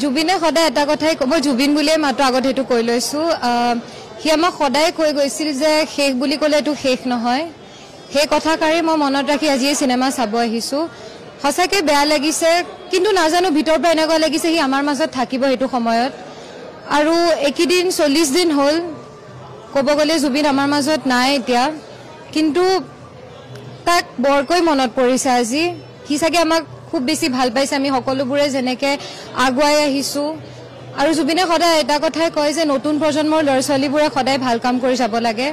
জুবিনে সদায় এটা কথাই, মই জুবিন বুলিয়ে মাতো, আগত সেইটো কৈ লৈছোঁ। সি আমাক সদায় কৈ গৈছিল যে শেষ বুলি ক'লে এইটো শেষ নহয়। সেই কথাষাৰেই মই মনত ৰাখি আজি এই চিনেমা চাব আহিছোঁ। সঁচাকৈ বেয়া লাগিছে, কিন্তু নাজানো ভিতৰৰ পৰা এনেকুৱা লাগিছে সি আমাৰ মাজত থাকিব সেইটো সময়ত। আৰু এইকেইদিন 40 দিন হ'ল ক'ব গ'লে জুবিন আমাৰ মাজত নাই এতিয়া, কিন্তু তাক বৰকৈ মনত পৰিছে আজি। সি চাগে আমাক খুব বেছি ভাল পাইছে, আমি সকলোবোৰে যেনেকৈ আগুৱাই আহিছোঁ। আৰু জুবিনে সদায় এটা কথাই কয় যে নতুন প্ৰজন্মৰ ল'ৰা ছোৱালীবোৰে সদায় ভাল কাম কৰি যাব লাগে।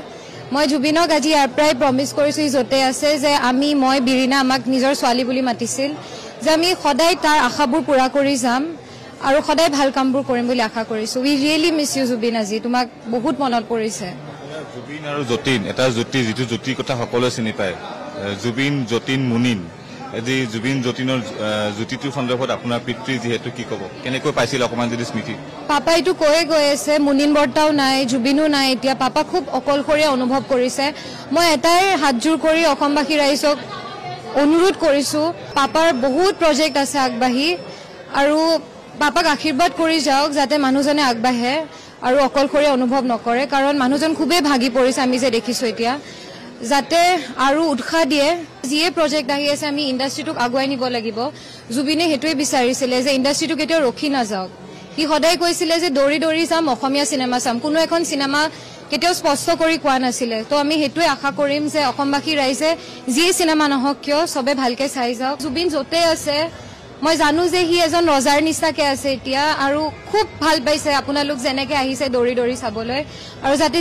মই জুবিনক আজি ইয়াৰ পৰাই প্ৰমিছ কৰিছোঁ, সি য'তে আছে, যে আমি, মই বিৰিণা, আমাক নিজৰ ছোৱালী বুলি মাতিছিল, যে আমি সদায় তাৰ আশাবোৰ পূৰা কৰি যাম আৰু সদায় ভাল কামবোৰ কৰিম বুলি আশা কৰিছোঁ। We really miss you Zubeen, আজি তোমাক বহুত মনত পৰিছে। জুবিন আৰু যতীন এটা জুতি, যিটো জুতিৰ কথা সকলোৱে চিনি পায়, জুবিন যতীন মুনিন। আজি জুবিন যতীনৰ জুতিটোৰ সন্দৰ্ভত আপোনাৰ পিতৃ যিহেতু, কি ক'ব, কেনেকৈ পাইছিল অকণমান যদি স্মৃতি? পাপাইতো কৈয়ে গৈ আছে, মুনিন বৰ্তাও নাই, জুবিনো নাই, এতিয়া পাপা খুব অকলশৰীয়া অনুভৱ কৰিছে। মই এটাই হাতযোৰ কৰি অসমবাসী ৰাইজক অনুৰোধ কৰিছোঁ, পাপাৰ বহুত প্ৰজেক্ট আছে আগবাঢ়ি, আৰু পাপাক আশীৰ্বাদ কৰি যাওক যাতে মানুহজনে আগবাঢ়ে আৰু অকলশৰীয়া অনুভৱ নকৰে, কাৰণ মানুহজন খুবেই ভাগি পৰিছে আমি যে দেখিছোঁ এতিয়া, যাতে আৰু উৎসাহ দিয়ে। যিয়ে প্ৰজেক্ট আহি আছে আমি ইণ্ডাষ্ট্ৰিটোক আগুৱাই নিব লাগিব। জুবিনে সেইটোৱে বিচাৰিছিলে যে ইণ্ডাষ্ট্ৰিটো কেতিয়াও ৰখি নাযাওক। সি সদায় কৈছিলে যে দৌৰি দৌৰি যাম, অসমীয়া চিনেমা চাম, কোনো এখন চিনেমা কেতিয়াও স্পষ্ট কৰি কোৱা নাছিলে। তো আমি সেইটোৱে আশা কৰিম যে অসমবাসী ৰাইজে যিয়ে চিনেমা নহওক কিয় চবে ভালকে চাই যাওক। জুবিন য'তে আছে, মই জানো যে সি এজন ৰজাৰ নিচিনাকে আছে এতিয়া, আৰু খুব ভাল পাইছে আপোনালোক যেনেকে আহিছে দৌৰি দৌৰি চাবলৈ, আৰু যাতে